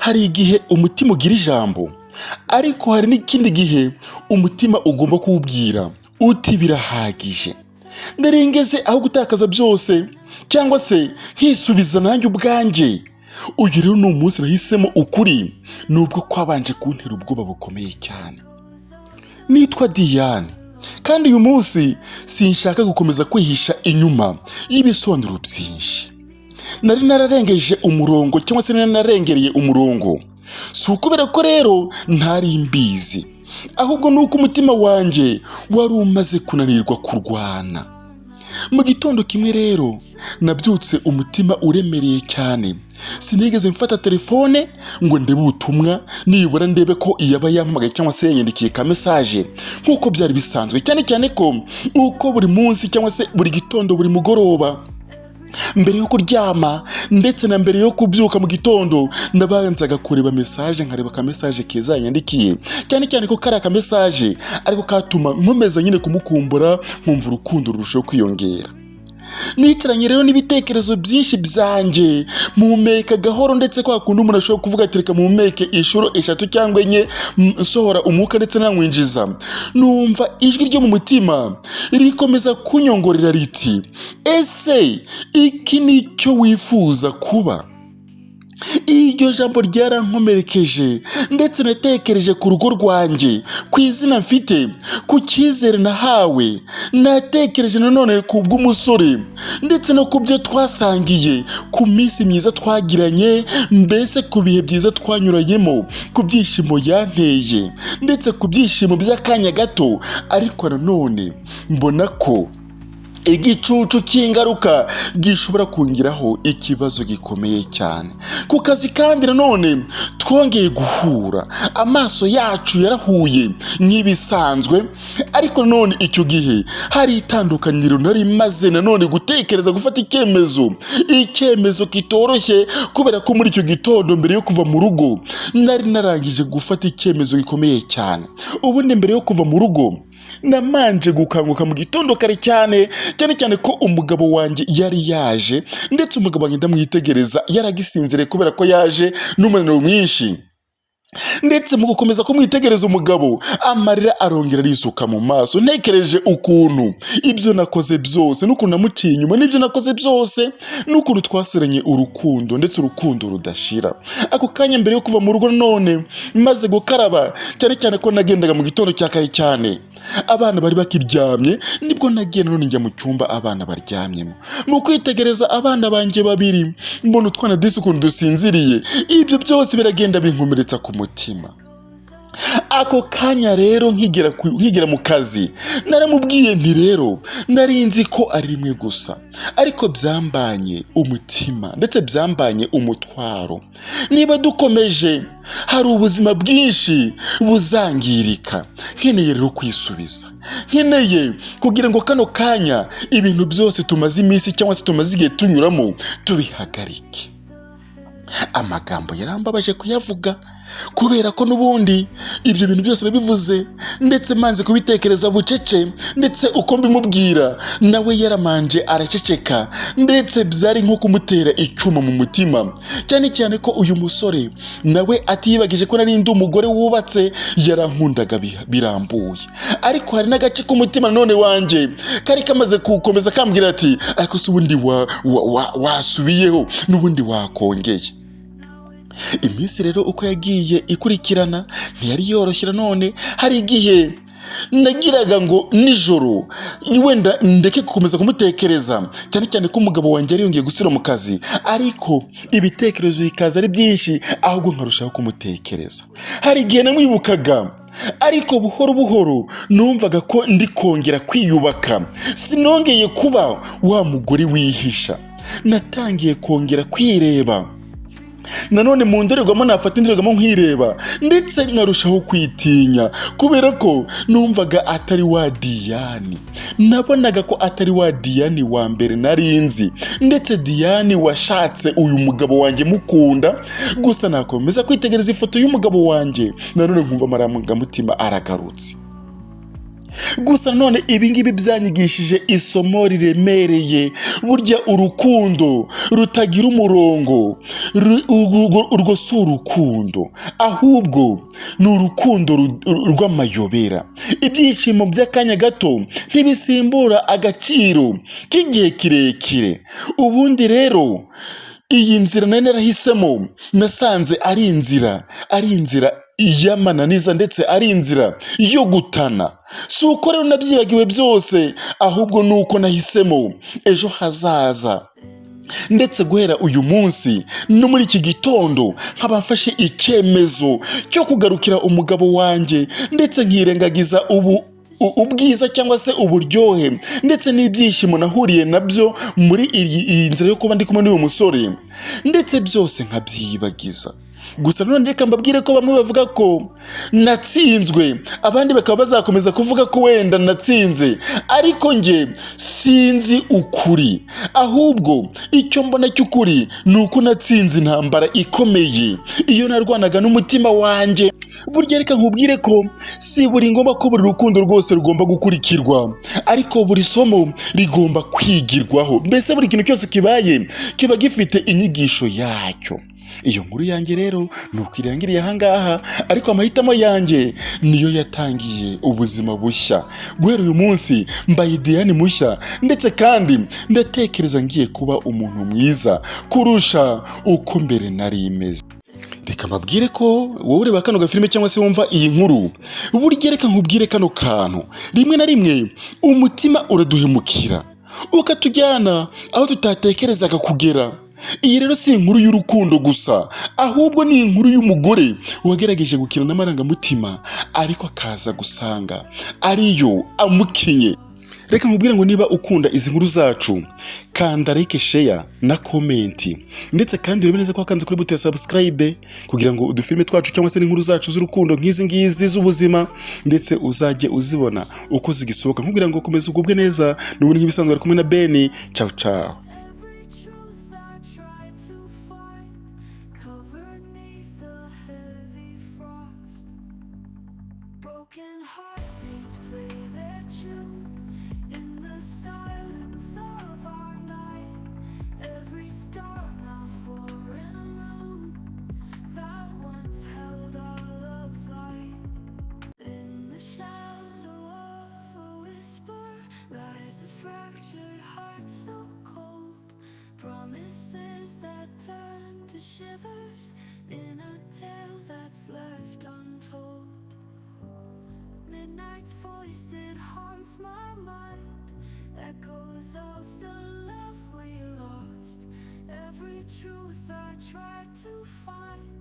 Hari igihe umutima ugira ijambo, ariko hari n'ikindi gihe umutima ugomba kuwubwira uti: "Birahagije, ndarengeze aho gutakaza byose cyangwa se nkisubiza nanjye ubwanjye." Uyu rero ni umunsi nahisemo ukuri, nubwo kwabanje kuntera ubwoba bukomeye cyane. Nitwa Diane, kandi uyu munsi sinshaka gukomeza kwihisha inyuma y'ibisobanuro byinshi. Nari nararengeje umurongo, cyangwa se nari nararengereye umurongo. Si ukubera ko rero ntari mbizi, ahubwo ni uko umutima wanjye wari umaze kunanirwa kurwana. Mu gitondo kimwe rero nabyutse umutima uremereye cyane. Sinigeze mfata telefone ngo ndebe ubutumwa, nibura ndebe ko yaba yampamagaye cyangwa se yanyandikiye ka message nk'uko byari bisanzwe, cyane cyane ko uko buri munsi cyangwa se buri gitondo, buri mugoroba mbere yo kuryama ndetse na mbere yo kubyuka mu gitondo, nabanzaga kureba message, nkareba ka message keza yanyandikiye, cyane cyane ko kari aka message ariko katuma nkomeza nyine kumukumbura, nkumva urukundo rurushaho kwiyongera. Nicaranye rero n'ibitekerezo byinshi byanjye, mpumeka gahoro, ndetse kwa kundi umuntu ashobora kuvuga ati: "Reka mpumeke inshuro eshatu cyangwa enye, nsohora umwuka ndetse nawinjiza." Numva ijwi ryo mu mutima rikomeza kunyongorera riti: "Ese iki ni cyo wifuza kuba?" Iryo jambo ryarankomerekeje, ndetse natekereje ku rugo rwanjye, ku izina mfite, ku cyizere nahawe. Natekereje nanone ku bw'umusore, ndetse no ku byo twasangiye, ku minsi myiza twagiranye, mbese ku bihe byiza twanyuranyemo, ku byishimo yanteye, ndetse ku byishimo by'akanya gato. Ariko nanone mbona ko igicucu cy'ingaruka gishobora kongeraho ikibazo gikomeye cyane. Ku kazi kandi nanone twongeye guhura, amaso yacu yarahuye nk'ibisanzwe, ariko nanone icyo gihe hari itandukaniro. Nari maze nanone gutekereza gufata icyemezo, icyemezo kitoroshye, kubera ko muri icyo gitondo mbere yo kuva mu rugo nari narangije gufata icyemezo gikomeye cyane. Ubundi mbere yo kuva mu rugo namanje gukanguka mu gitondo kare cyane, cyane cyane ko umugabo wanjye yari yaje, ndetse umugabo wanjye ndamwitegereza yaragisinziriye kubera ko yaje n'umunaniro mwinshi. Ndetse mu gukomeza kumwitegereza umugabo, amarira arongera arisuka mu maso, ntekereje ukuntu ibyo nakoze byose n'ukuntu namuciye inyuma, n'ibyo nakoze byose n'ukuntu twasiranye urukundo, ndetse urukundo rudashira. Ako kanya mbere yo kuva mu rugo none maze gukaraba, cyane cyane ko nagendaga mu gitondo cya kare cyane, abana bari bakiryamye, nibwo nagiye none njya mu cyumba abana baryamyemo. Mu kwitegereza abana banjye babiri, mbona utwana disi ukuntu dusinziriye, ibyo byose biragenda binkomeretsa ku mutima. Ako kanya rero nkigera mu kazi, naramubwiye nti: "Rero nari nzi ko ari rimwe gusa, ariko byambanye umutima, ndetse byambanye umutwaro. Niba dukomeje hari ubuzima bwinshi buzangirika. Nkeneye rero kwisubiza, nkeneye kugira ngo kano kanya ibintu byose tumaze iminsi cyangwa se tumaze igihe tunyuramo tubihagarike." Amagambo yarambabaje kuyavuga, kubera ko n'ubundi ibyo bintu byose nabivuze ndetse manze kubitekereza bucece, ndetse uko mbimubwira nawe yaramanje araceceka, ndetse byari nko kumutera icyuma mu mutima, cyane cyane ko uyu musore nawe atiyibagije ko nari ndi umugore wubatse, yarankundaga birambuye. Ariko hari n'agace k'umutima none wanjye kari kamaze kukomeza kambwira ati: "Ariko se ubundi wasubiyeho n'ubundi wakongeye?" Iminsi rero uko yagiye ikurikirana ntiyari yoroshye. Nanone hari igihe nagiraga ngo nijoro wenda ndeke gukomeza kumutekereza, cyane cyane ko umugabo wanjye yari yongeye gusubira mu kazi, ariko ibitekerezo bikaza ari byinshi, ahubwo nkarushaho kumutekereza. Hari igihe namwibukaga, ariko buhoro buhoro numvaga ko ndi kongera kwiyubaka. Sinongeye kuba wa mugore wihisha. Natangiye kongera kwireba nanone mu ndorerwamo, nafata indorerwamo nkireba, ndetse nkarushaho kwitinya, kubera ko numvaga atari wa Diyani. Nabonaga ko atari wa Diyani wa mbere nari nzi, ndetse Diyani washatse uyu mugabo wanjye mukunda gusa. Nakomeza kwitegereza ifoto y'umugabo wanjye, nanone nkumva amarangamutima aragarutse. Gusa none ibi ngibi byanyigishije isomo riremereye. Burya urukundo rutagira umurongo, urwo si urukundo, ahubwo ni urukundo rw'amayobera. Ibyishimo by'akanya gato ntibisimbura agaciro k'igihe kirekire. Ubundi rero iyi nzira nari narahisemo nasanze ari inzira y'amananiza, ndetse ari inzira yo gutana. Si uko rero nabyibagiwe byose, ahubwo ni uko nahisemo ejo hazaza. Ndetse guhera uyu munsi no muri iki gitondo nkaba mfashe icyemezo cyo kugarukira umugabo wanjye, ndetse nkirengagiza ubu ubwiza cyangwa se uburyohe ndetse n'ibyishimo nahuriye nabyo muri iyi nzira yo kuba ndi kumwe n'uyu musore, ndetse byose nkabyiyibagiza. Gusa none reka mbabwire ko bamwe bavuga ko natsinzwe, abandi bakaba bazakomeza kuvuga ko wenda natsinze, ariko njye sinzi ukuri. Ahubwo icyo mbona cy'ukuri ni uko natsinze intambara ikomeye iyo narwanaga n'umutima wanjye. Burya reka nkubwire ko si buri ngombwa ko buri rukundo rwose rugomba gukurikirwa, ariko buri somo rigomba kwigirwaho. Mbese buri kintu cyose kibaye kiba gifite inyigisho yacyo. Iyo nkuru yanjye rero ni uko irangiriye ahangaha, ariko amahitamo yanjye niyo yatangiye ubuzima bushya. Guhera uyu munsi mbaye Diane mushya, ndetse kandi ndatekereza ngiye kuba umuntu mwiza kurusha uko mbere nari meze. Reka mbabwire ko wowe ureba kano gafilime cyangwa se wumva iyi nkuru, burya reka nkubwire kano kantu: rimwe na rimwe umutima uraduhemukira, ukatujyana aho tutatekerezaga kugera. Iyi rero si inkuru y'urukundo gusa, ahubwo ni inkuru y'umugore wagerageje gukina n'amarangamutima, ariko akaza gusanga ariyo amukinye. Reka nkubwire ngo niba ukunda izi nkuru zacu, kanda like, share na comment, ndetse kandi urebe neza ko wakanze kuri buto ya subscribe, kugira ngo udufilime twacu cyangwa se n'inkuru zacu z'urukundo nk'izi ngizi z'ubuzima ndetse uzajye uzibona uko zigisohoka. Nkubwira ngo komeza ugubwe neza. N'ubundi nk'ibisanzwe ari kumwe na Beni. Ciao ciao. Every truth I tried to find covered neath a heavy frost. Broken heartbeats play their tune in the silence of our night. Every star now for in a room that once held our love's light. In the shadow of a whisper lies a fractured heart so cold. Promises that turn to shivers in a tale that's left untold. Midnight's voice, it haunts my mind, echoes of the love we lost. Every truth I tried to find.